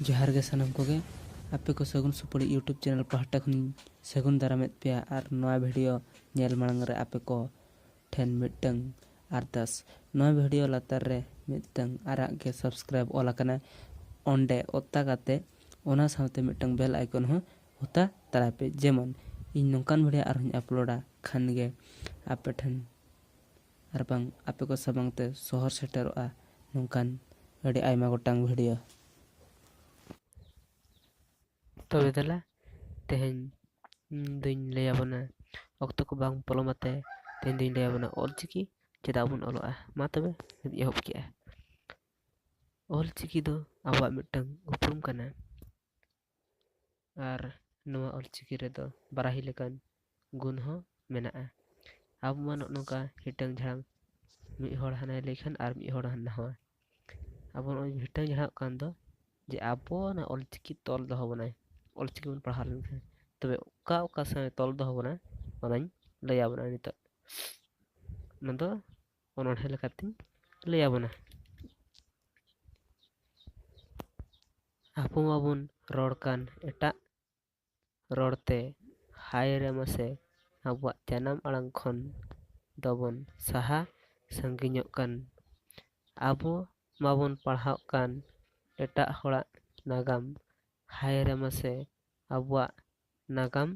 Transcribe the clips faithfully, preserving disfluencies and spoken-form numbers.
ᱡᱚᱦᱟᱨ ᱜᱮ ᱥᱟᱱᱟᱢ ᱠᱚᱜᱮ᱾ ᱟᱯᱮ ᱠᱚ ᱥᱟᱹᱜᱩᱱ ᱥᱩᱯᱩᱲᱤ YouTube channel ᱯᱟᱦᱴᱟ ᱠᱷᱚᱱᱤᱧ ᱥᱟᱹᱜᱩᱱ ᱫᱟᱨᱟᱢᱮᱫ ᱯᱮᱭᱟ᱾ ᱟᱨ ᱱᱚᱣᱟ video ᱧᱮᱞ ᱢᱟᱲᱟᱝ ᱨᱮ ᱟᱯᱮ ᱠᱚ ᱴᱷᱮᱱ ᱢᱤᱫᱴᱟᱝ ᱟᱨᱫᱟᱥ, ᱱᱚᱣᱟ video ᱞᱟᱛᱟᱨ ᱨᱮ ᱢᱤᱫᱴᱟᱝ ᱟᱨᱟᱜ ᱜᱮ subscribe ᱚᱞ ᱟᱠᱟᱱᱟ, ᱚᱸᱰᱮ ᱚᱛᱟ ᱠᱟᱛᱮ ᱚᱱᱟ ᱥᱟᱶᱛᱮ ᱢᱤᱫᱴᱟᱝ bell icon ᱦᱚᱸ ᱚᱛᱟ ᱛᱟᱨᱟᱭ ᱯᱮ, ᱡᱮᱢᱚᱱ ᱤᱧ ᱱᱚᱝᱠᱟᱱ video ᱟᱨᱦᱚᱸᱧ uploadᱟ ᱠᱷᱟᱱ ᱜᱮ ᱟᱯᱮ ᱴᱷᱮᱱ ᱟᱨ ᱵᱟᱝ ᱟᱯᱮ ᱠᱚ ᱥᱟᱢᱟᱝ ᱛᱮ ᱥᱚᱦᱚᱨ ᱥᱮᱴᱮᱨᱚᱜᱼᱟ ᱱᱚᱝᱠᱟᱱ ᱟᱹᱰᱤ ᱟᱭᱢᱟ ᱜᱚᱴᱟᱝ video᱾ ᱛᱚᱵᱮ ᱫᱮᱞᱟ, ᱛᱮᱦᱮᱧ ᱫᱩᱧ ᱞᱟᱹᱭ ᱟᱵᱚᱱᱟ, ᱚᱠᱛᱚ ᱠᱚ ᱵᱟᱝ ᱯᱚᱞᱚᱢ ᱟᱛᱮ, ᱛᱮᱦᱮᱧ ᱫᱩᱧ ᱞᱟᱹᱭ ᱟᱵᱚᱱᱟ ᱚᱞᱪᱤᱠᱤ ᱪᱮᱫᱟᱜ ᱵᱚᱱ ᱚᱞᱚᱜᱼᱟ᱾ ᱢᱟ ᱛᱚᱵᱮ, ᱮᱦᱚᱵ ᱠᱮᱜᱼᱟ᱾ ᱚᱞᱪᱤᱠᱤ ᱫᱚ ᱟᱵᱚᱣᱟᱜ ᱢᱤᱫᱴᱟᱝ ᱩᱯᱨᱩᱢ ᱠᱟᱱᱟ᱾ ᱟᱨ ᱱᱚᱣᱟ ᱚᱞᱪᱤᱠᱤ ᱨᱮᱫᱚ ᱵᱟᱨᱟᱦᱤ ᱞᱮᱠᱟᱱ ᱜᱩᱱ ᱦᱚᱸ ᱢᱮᱱᱟᱜᱼᱟ᱾ ᱟᱵᱚ ᱢᱟ ᱱᱚᱜᱼᱚ ᱱᱚᱝᱠᱟ ᱦᱤᱴᱟᱹᱝ ᱡᱷᱟᱲᱟᱝ, ᱢᱤᱫ ᱦᱚᱲ ᱦᱟᱱᱟᱭ ᱞᱟᱹᱭ ᱠᱷᱟᱱ ᱟᱨ ᱢᱤᱫ ᱦᱚᱲ ᱱᱟᱣᱟ᱾ ᱟᱵᱚ ᱱᱚᱜᱼᱚᱭ ᱦᱤᱴᱟᱹᱝ ᱡᱷᱟᱲᱟᱝ ᱠᱟᱱ ᱫᱚ ᱡᱮ ᱟᱵᱚ ᱚᱱᱟ ᱚᱞᱪᱤᱠᱤ ᱛᱚᱞ ᱫᱚᱦᱚ ᱵᱚᱱᱟᱭ, ᱚᱞᱪᱤᱠᱤ ᱵᱚᱱ ᱯᱟᱲᱦᱟᱣ ᱞᱮᱱᱠᱷᱟᱱ᱾ ᱛᱚᱵᱮ ᱚᱠᱟ ᱚᱠᱟ ᱥᱟᱶ ᱛᱚᱞ ᱫᱚᱦᱚ ᱵᱚᱱᱟ, ᱚᱱᱟᱧ ᱞᱟᱹᱭ ᱟᱵᱚᱱᱟ ᱱᱤᱛᱚᱜ᱾ ᱚᱱᱟ ᱫᱚ ᱚᱱᱚᱬᱦᱮ ᱞᱮᱠᱟᱛᱤᱧ ᱞᱟᱹᱭ ᱟᱵᱚᱱᱟ᱾ ᱟᱵᱚ ᱢᱟᱵᱚᱱ ᱨᱚᱲ ᱠᱟᱱ ᱮᱴᱟᱜ ᱨᱚᱲ ᱛᱮ, ᱦᱟᱭ ᱨᱮ ᱢᱟᱥᱮ ᱟᱵᱚᱣᱟᱜ ᱡᱟᱱᱟᱢ ᱟᱲᱟᱝ ᱠᱷᱚᱱ ᱫᱚᱵᱚᱱ ᱥᱟᱦᱟ ᱥᱟᱺᱜᱤᱧᱚᱜ ᱠᱟᱱ᱾ ᱟᱵᱚ ᱢᱟᱵᱚᱱ ᱯᱟᱲᱦᱟᱜ ᱠᱟᱱ ᱮᱴᱟᱜ ᱦᱚᱲᱟᱜ ᱱᱟᱜᱟᱢ, ᱦᱟᱭ ᱨᱮ ᱢᱟᱥᱮ ᱟᱵᱚᱣᱟᱜ ᱱᱟᱜᱟᱢ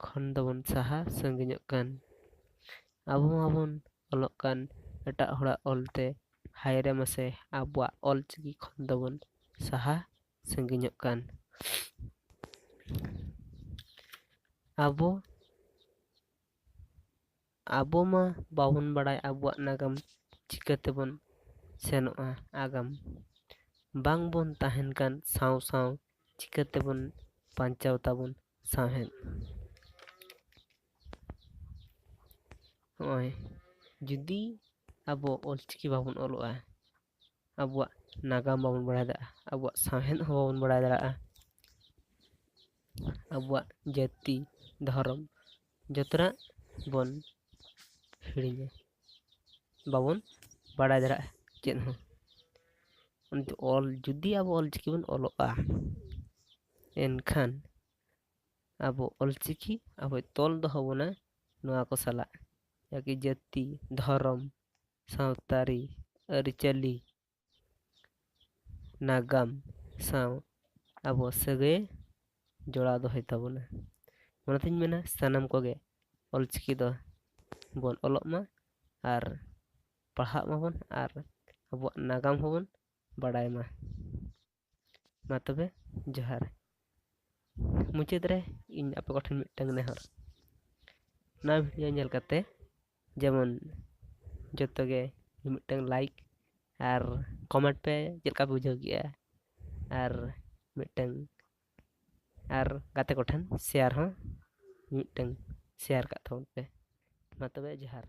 ᱠᱷᱚᱱ ᱫᱚᱵᱚᱱ ᱥᱟᱦᱟ ᱥᱟᱺᱜᱤᱧᱚᱜ ᱠᱟᱱ᱾ ᱟᱵᱚ ᱢᱟᱵᱚᱱ ᱚᱞᱚᱜ ᱠᱟᱱ ᱮᱴᱟᱜ ᱦᱚᱲᱟᱜ ᱚᱞᱛᱮ, ᱦᱟᱭ ᱨᱮ ᱢᱟᱥᱮ ᱟᱵᱚᱣᱟᱜ ᱚᱞᱪᱤᱠᱤ ᱠᱷᱚᱱ ᱫᱚᱵᱚᱱ ᱥᱟᱦᱟ ᱥᱟᱺᱜᱤᱧᱚᱜ ᱠᱟᱱ᱾ ᱟᱵᱚ, ᱟᱵᱚ ᱢᱟ ᱵᱟᱵᱚᱱ ᱵᱟᱲᱟᱭ ᱟᱵᱚᱣᱟᱜ ᱱᱟᱜᱟᱢ ᱪᱤᱠᱟᱹ ᱛᱮᱵᱚᱱ ᱥᱮᱱᱚᱜᱼᱟ ᱟᱜᱟᱢ᱾ ᱵᱟᱝ ᱵᱚᱱ ᱛᱟᱦᱮᱱ ᱠᱟᱱ ᱥᱟᱶ ᱥᱟᱶ ᱪᱤᱠᱟᱹ ᱛᱮᱵᱚᱱ ᱵᱟᱧᱪᱟᱣ ᱛᱟᱵᱚᱱ ᱥᱟᱶᱦᱮᱫ? ᱱᱚᱜᱼᱚᱭ ᱡᱩᱫᱤ ᱟᱵᱚ ᱚᱞᱪᱤᱠᱤ ᱵᱟᱵᱚᱱ ᱚᱞᱚᱜᱼᱟ, ᱟᱵᱚᱣᱟᱜ ᱱᱟᱜᱟᱢ ᱵᱟᱵᱚᱱ ᱵᱟᱲᱟᱭ ᱫᱟᱲᱮᱭᱟᱜᱼᱟ, ᱟᱵᱚᱣᱟᱜ ᱥᱟᱶᱦᱮᱫ ᱦᱚᱸ ᱵᱟᱵᱚᱱ ᱵᱟᱲᱟᱭ ᱫᱟᱲᱮᱭᱟᱜᱼᱟ, ᱟᱵᱚᱣᱟᱜ ᱡᱟᱹᱛᱤ, ᱫᱷᱚᱨᱚᱢ, ᱡᱚᱛᱚᱱᱟᱜ ᱵᱚᱱ ᱦᱤᱲᱤᱧᱟ, ᱵᱟᱵᱚᱱ ᱵᱟᱲᱟᱭ ᱫᱟᱲᱮᱭᱟᱜᱼᱟ ᱪᱮᱫ ᱦᱚᱸ᱾ ᱚᱞ, ᱡᱩᱫᱤ ᱟᱵᱚ ᱚᱞᱪᱤᱠᱤ ᱵᱚᱱ ᱚᱞᱚᱜᱼᱟ, ᱮᱱᱠᱷᱟᱱ ᱟᱵᱚ ᱚᱞᱪᱤᱠᱤ ᱟᱵᱚᱭ ᱛᱚᱞ ᱫᱚᱦᱚ ᱵᱚᱱᱟ ᱱᱚᱣᱟ ᱠᱚ ᱥᱟᱞᱟᱜ, ᱡᱟᱠᱤ ᱡᱟᱹᱛᱤ, ᱫᱷᱚᱨᱚᱢ, ᱥᱟᱶᱛᱟᱨᱤ, ᱟᱹᱨᱤᱪᱟᱹᱞᱤ, ᱱᱟᱜᱟᱢ ᱥᱟᱶ ᱟᱵᱚ ᱥᱟᱹᱜᱟᱹᱭ ᱡᱚᱲᱟᱣ ᱫᱚᱦᱚᱭ ᱛᱟᱵᱚᱱᱟ᱾ ᱚᱱᱟᱛᱤᱧ ᱢᱮᱱᱟ, ᱥᱟᱱᱟᱢ ᱠᱚᱜᱮ ᱚᱞᱪᱤᱠᱤ ᱫᱚ ᱵᱚᱱ ᱚᱞᱚᱜ ᱢᱟ ᱟᱨ ᱯᱟᱲᱦᱟᱜ ᱢᱟᱵᱚᱱ ᱟᱨ ᱟᱵᱚᱣᱟᱜ ᱱᱟᱜᱟᱢ ᱦᱚᱸᱵᱚᱱ ᱵᱟᱲᱟᱭ ᱢᱟ᱾ ᱢᱟ ᱛᱚᱵᱮ, ᱡᱚᱦᱟᱨ᱾ ᱢᱩᱪᱟᱹᱫ ᱨᱮ ᱤᱧ ᱟᱯᱮ ᱠᱚᱴᱷᱮᱱ ᱢᱤᱫᱴᱟᱝ ᱱᱮᱦᱚᱨ, ᱱᱚᱣᱟ ᱵᱷᱤᱰᱤᱭᱳ ᱧᱮᱞ ᱠᱟᱛᱮ ᱡᱮᱢᱚᱱ ᱡᱚᱛᱚ ᱜᱮ ᱢᱤᱫᱴᱟᱝ ᱞᱟᱭᱤᱠ ᱟᱨ ᱠᱚᱢᱮᱱᱴ ᱯᱮ ᱪᱮᱫ ᱞᱮᱠᱟ ᱯᱮ ᱵᱩᱡᱷᱟᱹᱣ ᱠᱮᱜᱼᱟ, ᱟᱨ ᱢᱤᱫᱴᱟᱝ ᱟᱨ ᱜᱟᱛᱮ ᱠᱚᱴᱷᱮᱱ ᱥᱮᱭᱟᱨ ᱦᱚᱸ ᱢᱤᱫᱴᱟᱝ ᱥᱮᱭᱟᱨ ᱠᱟᱜ ᱛᱟᱵᱚᱱ ᱯᱮ᱾ ᱢᱟ ᱛᱚᱵᱮ, ᱡᱚᱦᱟᱨ᱾